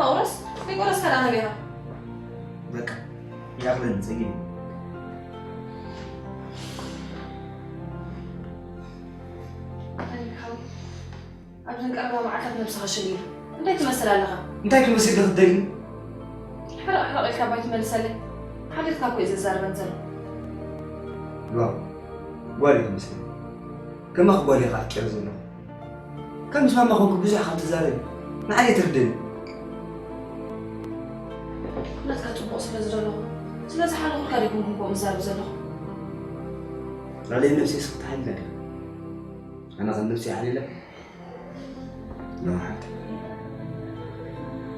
ቁረስ፣ ዘይቁረስ ተረኣና ቢኻ። በቃ ይኣኽለኒ፣ ጸጊበ። ኣብዘን ቀረባ መዓልታት ነብስኻ ሽል ኢሉ እንታይ ትመስል ኣለኻ? እንታይ ክመስል ኢልኺ ትደልዪ? ሕርቕ ሕርቕ ኢልካ ባይ ትመልሰለይ። ሓሊፍካ እኮ እዩ ዘዛርበን ዘሎ። ዋው፣ ጓል ኢኺ መስለኒ። ከማኺ ጓል ኢኻ ኣፍቂረ ዘለኹ። ከም ምስ ማማ ኮንኩ ብዙሕ ካብ ትዛረቢ ንዓይ ኣይትርድእኒ። ኩነትካ ጽቡቕ ስለ ዝደለኹ ስለ ዝሓለኹልካ ደይኮንኩ ከምኡ ዝዛረብ ዘለኹ። ናለይ ነብሰይ እስኺ ትሓልላ ዲኺ? ኣነ ከም ነብሰይ ሓሊለ? ኖ ሓንቲ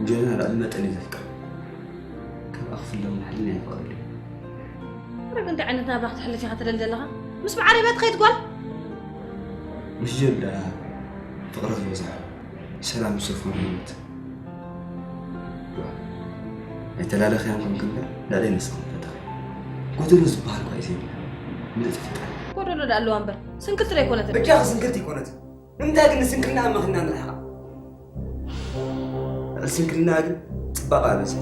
ጆና ልዕሊ መጠን እዩ ዘፍቅር። ካብ ኣኽፍሎም ሓሊና ይፈቕደሉ። ረግ እንታይ ዓይነት ናብራ ክትሕልፍ ኢኻ ትደሊ ዘለኻ? ምስ በዓል ቤት ኸይት ጓል ምስ ጀልዳ ፍቕሪ ዝበዝሖ ሰላም ዝሰፍኖ ህይወት። ኣይተላለኽያን ኮንክ እምበር ልዕለይ ንስኺ ንፈተኺ። ጎደሎ ዝበሃል እኳ እዩ ዘይብላ ምልእቲ ፍጥረት። ጎደሎ ዶ ኣለዋ እምበር ስንክልቲ ዶ ኣይኮነትን? በጃኺ ስንክልቲ ኣይኮነትን። ንምንታይ ግን ንስንክልና ኣመኽንና ንርሕቓ? ልዕሊ ስንክልና ግን ጽባቐ ኣበዝሐ።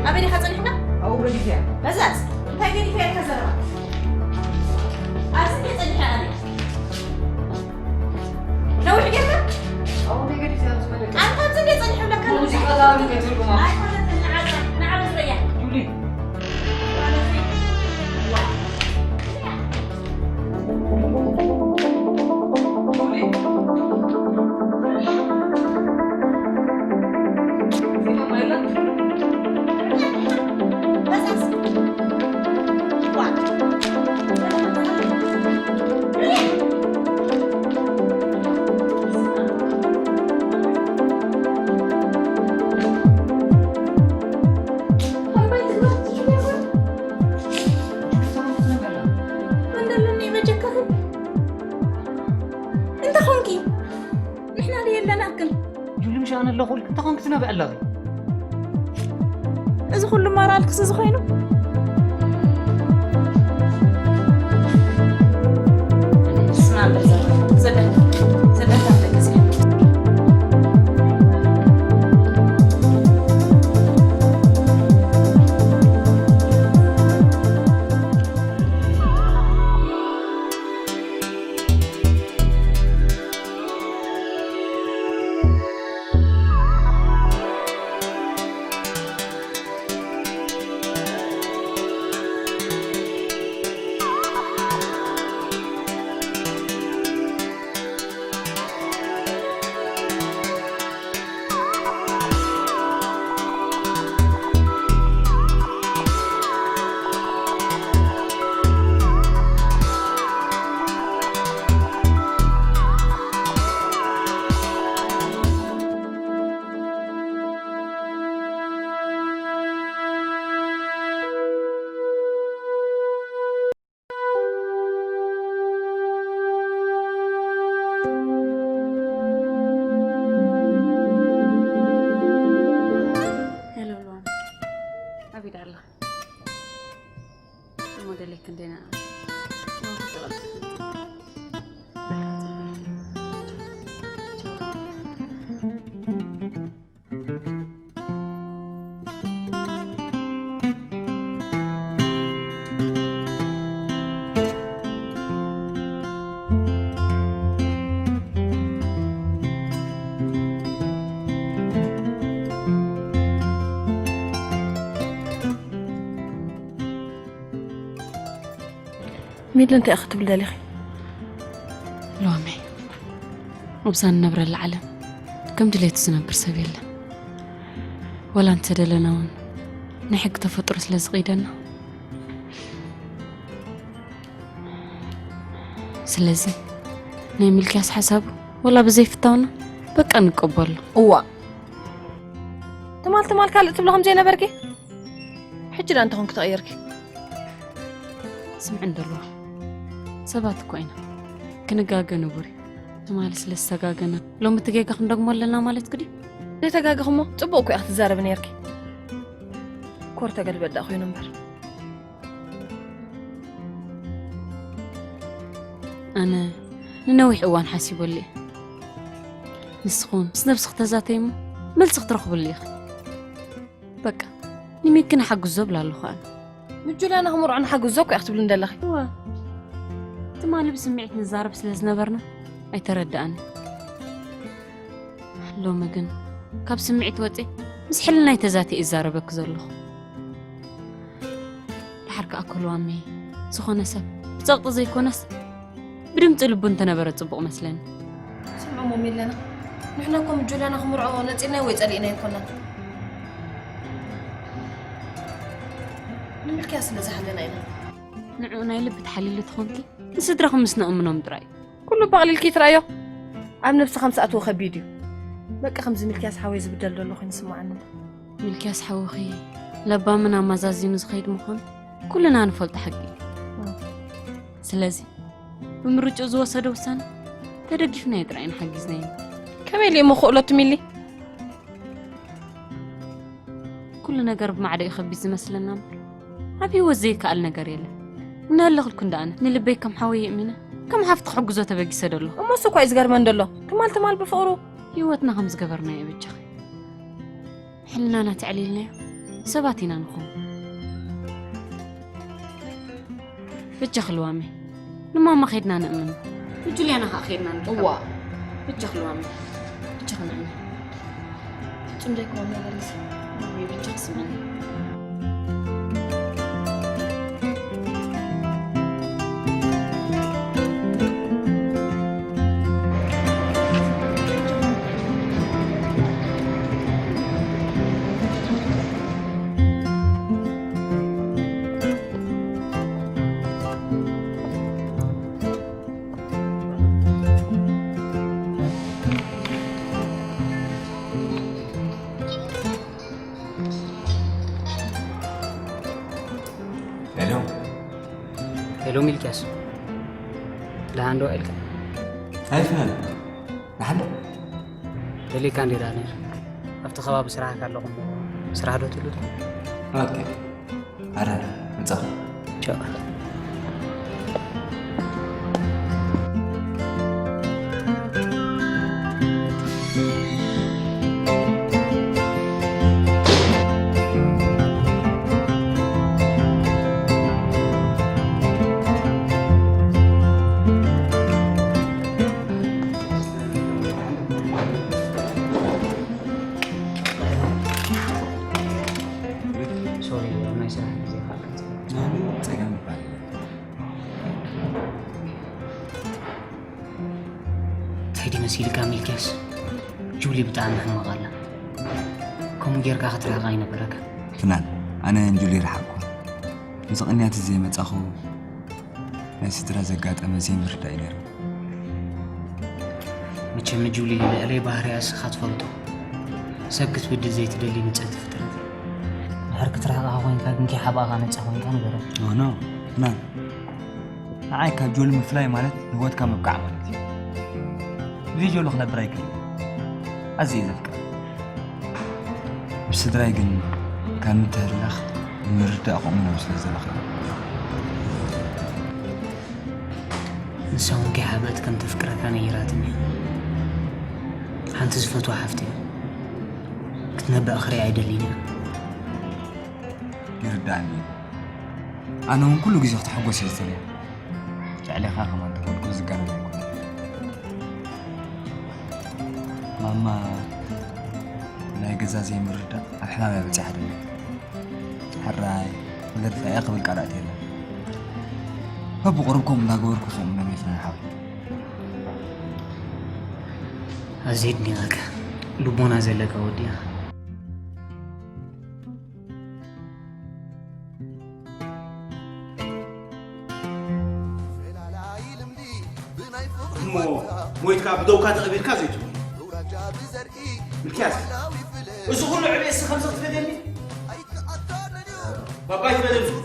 ኣበይ ዲኻ ጸኒሕካ? ኣብኡ ገዲፈያ። በዛስ እንታይ ገዲፈያ ኢልካ ዘረባ? ኣብዚ እንደ ጸኒሐ ኣነ። ነዊሕ ጌርካ? ኣብኡ ገዲፈያ። ኣንታ ኣብዚ እንደ ጸኒሐ ብለካ ኣለኹ። ሙዚቃ ዛረብ ከይትርጉማ። ኣይኮነትን፣ ንዓ፣ ንዓ በዝረያ። ጁሊ። እንተ ኾንኪ ንሕና ዶ የለናክን? ጁሊ ምሽ ኣነ ኣለኹ ኢልክ እንተ ኾንኪ ትነብዕ ኣለኺ። እዚ ኩሉ ማራ ኣልክስ እዚ ኮይኑ ስማ በዛ ዘደ ዘደ ታተከስ ሚሊ እንታይ ኢኺ ትብሊ ደሊኺ? ሎሚ ኣብዛ ንነብረላ ዓለም ከም ድሌቱ ዝነብር ሰብ የለን። ወላ እንተደለና እውን ናይ ሕጊ ተፈጥሮ ስለ ዝቕይደና። ስለዚ ናይ ሚልክያስ ሓሳቡ ወላ ብዘይፍታውና በቃ ንቀበሎ። እዋ ትማል ትማል ካልእ ትብሎ ከም ዘይነበርኪ ሕጂ ደኣ እንተኾንኪ ተቐየርኪ? ስምዒ እንደልዋ ሰባት እኮ ኢና። ክንጋገ ንቡር እዩ። ትማሊ ስለ ዝተጋገና ሎሚ እቲ ጌጋ ክንደግሞ ኣለና ማለት ግዲ? ዘይተጋገኹ እሞ ጽቡቕ እኮ ኢኻ ትዛረቢ ነይርኪ። ኮር ተገልበጥ ደኣ ኮይኑ እምበር። ኣነ ንነዊሕ እዋን ሓሲበሉ እየ። ንስኹን ምስ ነብስኺ ተዛተይ እሞ መልሲ ክትረኽብሉ ኢኺ። በቃ ንሚኪ ንሓግዞ እብላ ኣለኹ ኣነ። ምጁላና ክምርዖ ንሓግዞ እኮ ኢኺ ትብሊ እንደለኺ። እወ ትማሊ ብስምዒት ንዛረብ ስለ ዝነበርና ኣይተረድኣኒ። ሎሚ ግን ካብ ስምዒት ወፂ ምስ ሕልናይ ተዛትየ ይዛረበኪ ዘለኹ። ደሓር ከኣ ኮልዋሚ ዝኾነ ሰብ ብፀቕጢ ዘይኮነስ ብድምፂ ልቡ እንተነበረ ፅቡቕ መስለኒ። ስምዑ ሞሚ ኣለና ንሕና እኮ ምጁላና ክምርዖ ነፂናዮ ወይ ፀሊእናዮ ኣይኮናን። ንምልክያ ስለ ዝሓለና ኢና። ንዕኡ ናይ ልቢ ተሓሊሉ ተኾንኪ ንስድራኹም ምስ ነእምኖም ጥራይ እዩ። ኩሉ በቕሊልኪ ትረኣዮ ኣብ ነብሲ ከም ዝኣትዎ ከቢድ እዩ። በቃ ከምዚ ሚልክያስ ሓወይ ዝብደል ዘሎ ኮይኑ ስምዓኒ። ሚልክያስ ሓውኺ ለባምን ኣማዛዚኑ ዝኸይድ ምዃኑ ኩልና ንፈልጦ ሓቂ እዩ። ስለዚ ብምርጭኡ ዝወሰደ ውሳነ ተደጊፍናዮ ጥራይ ኢና ሓጊዝናዮ። ከመይ ኢሉ እሞ ክእለቱ ሚሊ? ኩሉ ነገር ብማዕዶ እዩ ከቢድ ዝመስለና እምበር ኣብ ህይወት ዘይከኣል ነገር የለን። እናሃለኽልኩ እንዳ ኣነ ንልበይ ከም ሓወይ የእሚነ ከም ሓፍቲ ክሕግዞ ተበጊሰ ደሎ። እሞ እሱ እኳ እዩ ዝገርመን ደሎ። ትማል ትማል ብፍቕሩ ህይወትና ከም ዝገበርናዮ ብቻ ሕልናና ተዕሊልናዮ ሰባት ኢና ንኾን። ብቻ ክልዋመይ ንማማ ኸድና ንእምን። ንጁልያና ኸዓ ኸድና ንጥቅም። እዋ። ብቻ ክልዋመይ ብቻ ክንዕመ። ፍጹም ዘይከውን ነገር እዚ። ማሚ ብቻ ክስምዕኒ። ሄሎ። ሄሎ ሚልክያስ፣ ደሓን ዶ ኢልካ? ኣይፍናን፣ ደሓን ዶ? ደሊካ እንዴ ዳንኤል፣ ኣብቲ ከባቢ ስራሕካ ኣለኹ እሞ፣ ስራሕ ዶ ትብሉ? ኦኬ። ኣረ፣ መጻኹ። ቻው። ሶሪ፣ ኣብ ናይ ስራሕ ግዜ ካልእ ጸገም ይባል። እንታይ ድዩ መሲልካ ሚልክያስ? ጁሊ ብጣዕሚ ሕማቕ ኣላ። ከምኡ ጌርካ ክትርሕቓ ኣይነበረካን። ፍናን፣ ኣነ ንጁሊ ረሓቕኳ። እዚ ቅንያት እዚ ዘይመጻኹ ናይ ስድራ ዘጋጠመ ዘይምርዳእ እዩ ነይሩ። መቸም ጁሊ ልዕለይ ባህርያ እስኻ ትፈልጦ። ሰብ ክትብድል ዘይትደሊ ንጽህቲ ፍጥረት። ድሕር ክትርሕቓ ኮይንካ ግን ከይሓባእኻ ነጻ ኮይንካ ንገረኒ። ኖ፣ ኖ፣ ፍናን። ንዓይ ካብ ጆሊ ምፍላይ ማለት ንህይወትካ ምብቃዕ ማለት እዩ። ብዘይ ጆሊ ክነብር ኣይክእልን። ኣዝየ እየ ዘፍቅራ። ምስ ስድራይ ግን ካብ ምትህልላኽ ንምርዳእ ከምኡ ነብሱ ስለ ዘለኽና። ንሳ እውን ከይሓበአት ከም ተፍቅረካ ነይራትኒ። ሓንቲ ዝፈትዋ ሓፍቲ ክትነብእ ክርኢ ኣይደልን እየ። ይርዳእኒ እዩ። ኣነ እውን ኩሉ ግዜ ክትሕጎስ እየ ዝደልያ። ልዕሌኻ ከማን ተኾንኩ ዝጋነን ኣይኮነን። ማማ ናይ ገዛ ዘይምርዳእ ኣብ ሕማም እያ በጺሓ ደላ። ሕራይ፣ ወለድኻ እያ ክብል ቃል ኣእትየላ። በብቑሩብ ከምኡ እንዳገበርኩ ከምኡ ነሚፍና ንሓብር። ኣዝየ የድንቐካ። ልቦና ዘለካ ወዲ ኢኻ። እሞ ሞይትካ ብደውካ ተቐቢርካ ዘይትብል። ሚልክያስ፣ እዚ ኩሉ ዕቤ እስኻ ከምዚ ክትፈድየኒ? ኣባይ ትበልም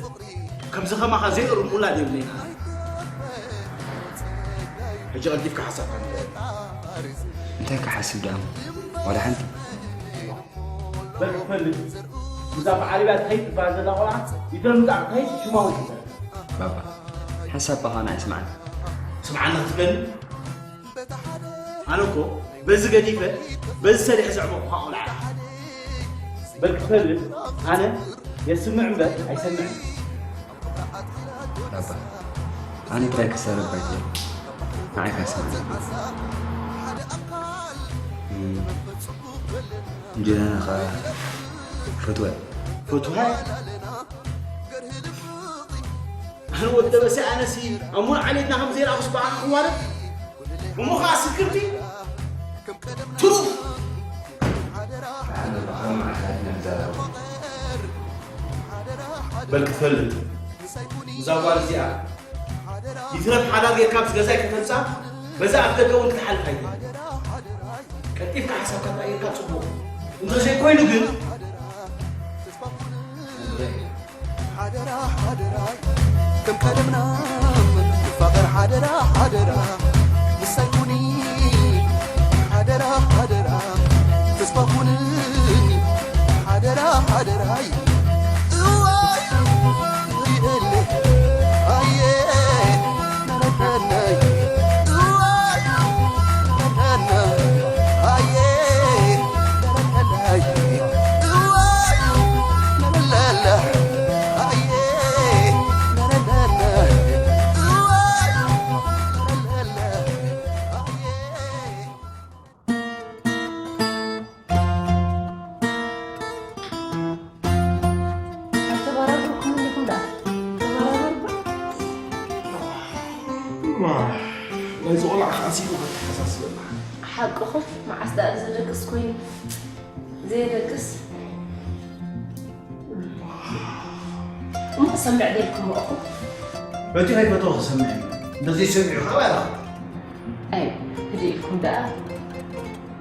ከምዚ ከማኻ ዘይእሩም ውላድ የብለይና። ሕጂ ቀልጢፍካ ሓሳብካ ንገረኒ። እንታይ ክሓስብ ደኣ? ዋላ ሓንቲ። በል ክፈልጥ፣ እዛ ብዓረብያ ትኸይድ ትበሃል ዘላ ቆልዓ ይትረምጣ ክኸይድ ሽማ ወዲታ። ባባ፣ ሓሳብ ባኻና ኣይስምዓን። ስምዓና ክትብለኒ? ኣነ እኮ በዚ ገዲፈ በዚ ሰሪሐ ዘዕበኹኻ ቆልዓ። በል ክፈልጥ፣ ኣነ የስምዕ እምበር ኣይሰምዕን። ባባ፣ ኣነ ጥራይ ክዛረብ ኣይደልን። ንዓይ ከስምዕ። እም፣ እንጀራና ኸኣ ፈትዋ። ፈትዋ? ኣነ ወዲ ደበሰ፣ ኣነሲ ኣብ ሙሉእ ዓሌትና ከም ዘይረኣኹስ ብኣኻ ክዋረድ? እሞ ኸኣ ስክርቲ? ትሩፍ! ኣነ ብኸመይ መዓልቲ ኢና ንዛረብ? በል ክትፈልጥ፣ እዛ ጓል እዚኣ ይትረፍ ሓዳር ጌርካ ምስ ገዛይ ከተምጽኣ፣ በዛ ኣፍ ደገ እውን ክትሓልፍ ኣይትኽእልን። ቀልጢፍካ ሓሳብካ ተቐይርካ ጽቡቕ። እንተዘይኮይኑ ግን፣ ሓደራ ሓደራ ከም ቀደምና ንፋቐር ሓደራ ሓደራ ምሳይ ኩኒ ሓደራ ሓደራ ተስፋ ኩንኒ ሓደራ ሓደራይ እዋይ ሪኤለ ኣየ ናናናይ እዋይ ናናና ኣየ ናናናይ እዋይ ናናናና ኣየ ናናናና እዋይ ናናናና ኣየ ኣይተባራበርኩምን ኢኹም ደኣ። ተባራበሩ እባ። እማ፣ ናይዚ ቆልዓ ከኣ ስኢኑ ከተሓሳስበና። ሓቅኹም፣ መዓስ ደኣ ዘደቅስ ኮይኑ? ዘየደቅስ? እሞ ክሰምዕ ደልኩም እኹም? በቲ ከይፈተወ ክሰምዕ እዩ። እንተዘይሰሚዑ ከዓ ባዕልኻ። ኣይ፣ ህድእ ኢልኩም ደኣ።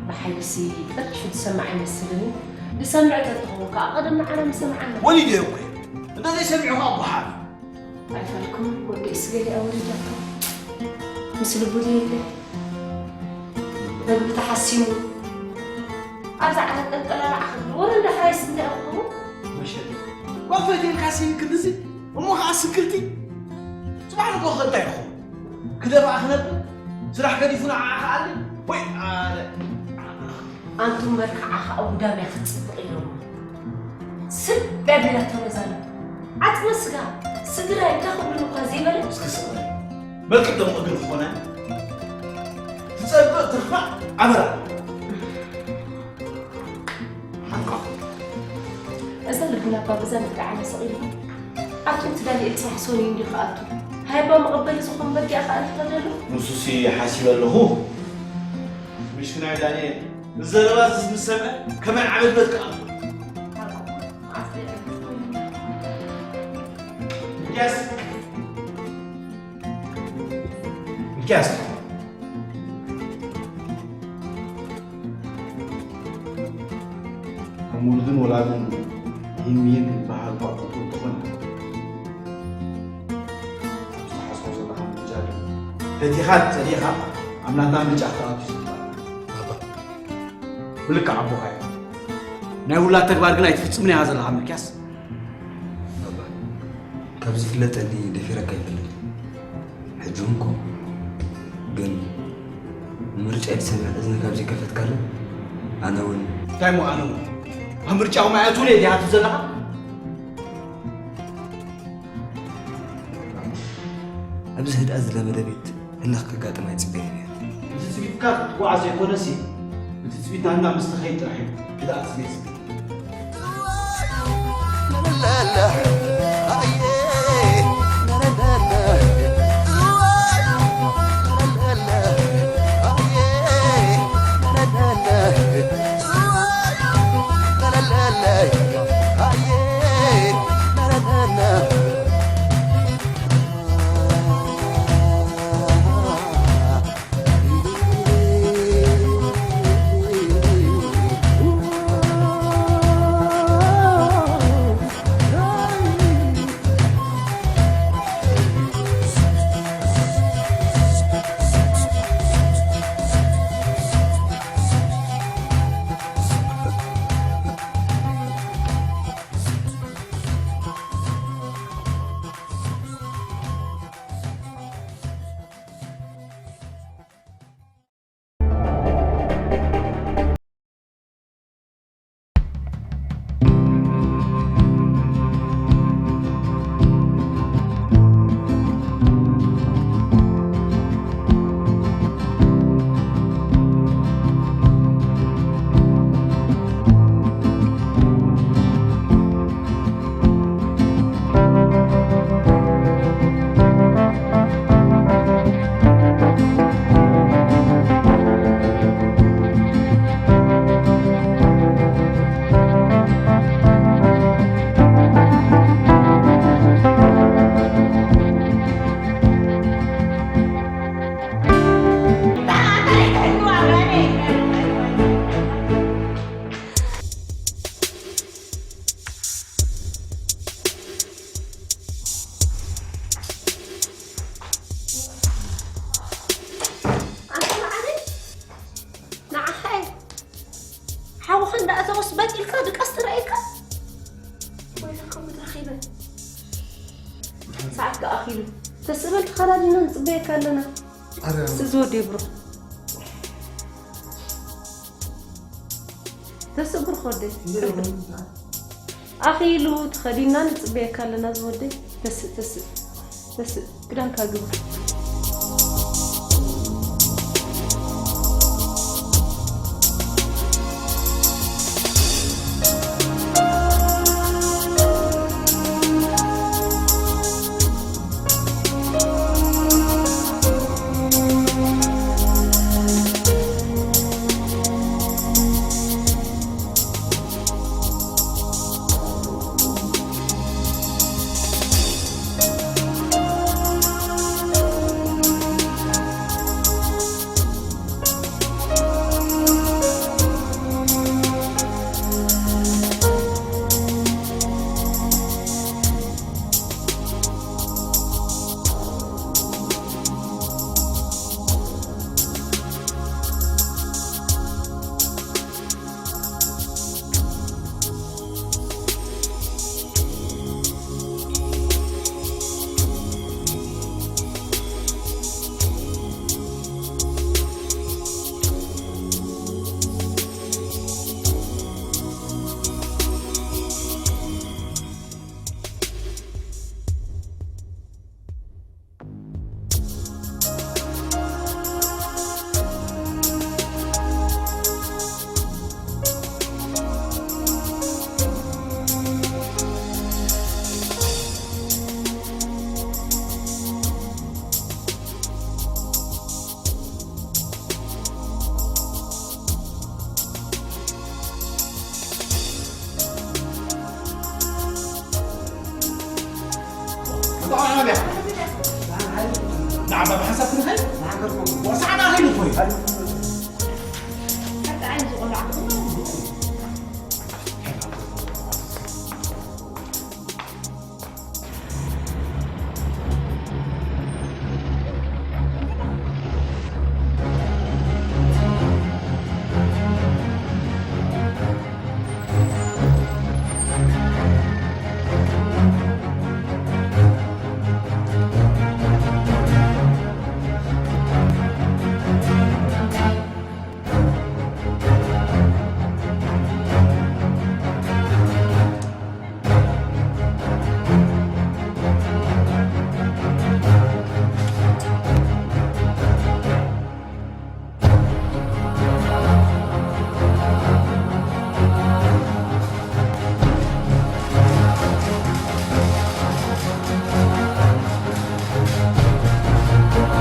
ብሓይልሲ ፈቲሹ ዝሰምዕ ኣይመስልን እዩ። ዝሰምዕ ተትኸውን ከዓ ቀደም ንዓና ምሰምዓና። ወሊዱ እየ እኮ። እንተዘይሰሚዑ ከዓ ኣቦ ሓፍ። ኣይፋልኩም፣ ወዲ እስገሊኣ ወሊዳቶ። ምስ ልቡ ዘየለ። መግቢ ተሓሲሙ። ኣብዛ ዓራት ጠንጠላላዕ ክብሉ። ወረ እንዳ ክራይስ እንታይ ክኸውን? መሸጢ። ጓል ፈትየልካሲ ክንድዚ? እሞ ከዓ ስክልቲ? ጽባሕ ንግሆ ከ እንታይ ይኸውን? ክደፍኣ ክነብር? ስራሕ ገዲፉ ንዓኣ ክኣሊ? ወይ ኣነ። ኣንቱም መርክዓ ከዓ ጉዳምያ ክትጽብቕ ኢሎም። ስብ ኣቢላቶ ነዛ ዓጽመ ስጋ ስድራይ እንታይ ክብሉኒ እኳ ዘይበለ። እስኪ ስቕ በል። በል ቅደም እግሪ ክኾነ። ትጸብቕ ትኽፋእ ኣበራ። ሓንኳ። እዛ ልቡና እባ በዛ ልክዓ ነስቕ ኢልኩም። ኣቱም እቲ ዳንኤል ጽባሕ ሶንዩ እንዲ ክኣቱ። ሃይባ መቐበሊ ዝኾን በጊዕ ከኣ እንትኸደሉ። ንሱሲ ሓሲበ ኣለኹ። ምሽክናይ ዳንኤል፣ ንዘረባ ዝምሰመ ከመይ ዓመት በት ከኣ። ሚልኪያስ። ሚልኪያስ። ከም ውሉድን ወላድን ይህን ይህን ዝበሃል እኳ ጽቡቕ እንተኾነ፣ ኣብ ዝሓስቦ ዘለኻ ምጃል ፈቲኻ ጸሊእኻ ኣብ ናትና ምርጫ ክትኣቱ ይስምዓካ። ባባ። ብልክዕ ኣቦኻ እየ። ናይ ውላድ ተግባር ግን ኣይትፍጽምን ኢኻ ዘለኻ ሚልኪያስ። ባባ፣ ካብ ዝፍለጠኒ ደፊረካ ኣይፈልጥን። ሕጂ እውን እኮ ግን ንምርጫ የተሰምዐ እዝኒ ካብ ዘይከፈትካለይ ኣነ እውን እንታይ እሞ ኣነ እውን? ኣብ ምርጫ እውን ኣይኣትውን እየ ዲኻ ትብል ዘለኻ? ኣብዚ ህድኣት ዝለመደ ቤት ህልኽ ከጋጥም ኣይጽበየን እየ። ብትጽቢትካ ክትጓዓዝ ዘይኮነሲ፣ ብትጽቢት ናትና ምስ ትኸይድ ጥራሕ እዩ ህድኣት ዝመጽእ። ኣኺሉ። ተስእ በል ተኸዳዲና ንጽበየካ ኣለና። ኣረ። ስእ ዝወደይ ብሩኽ። ተስእ ብሩኽ ወደይ። ኣኺሉ ተኸዲና ንጽበየካ ኣለና ዝወደይ። ተስእ፣ ተስእ። ተስእ። ክዳንካ ግበር።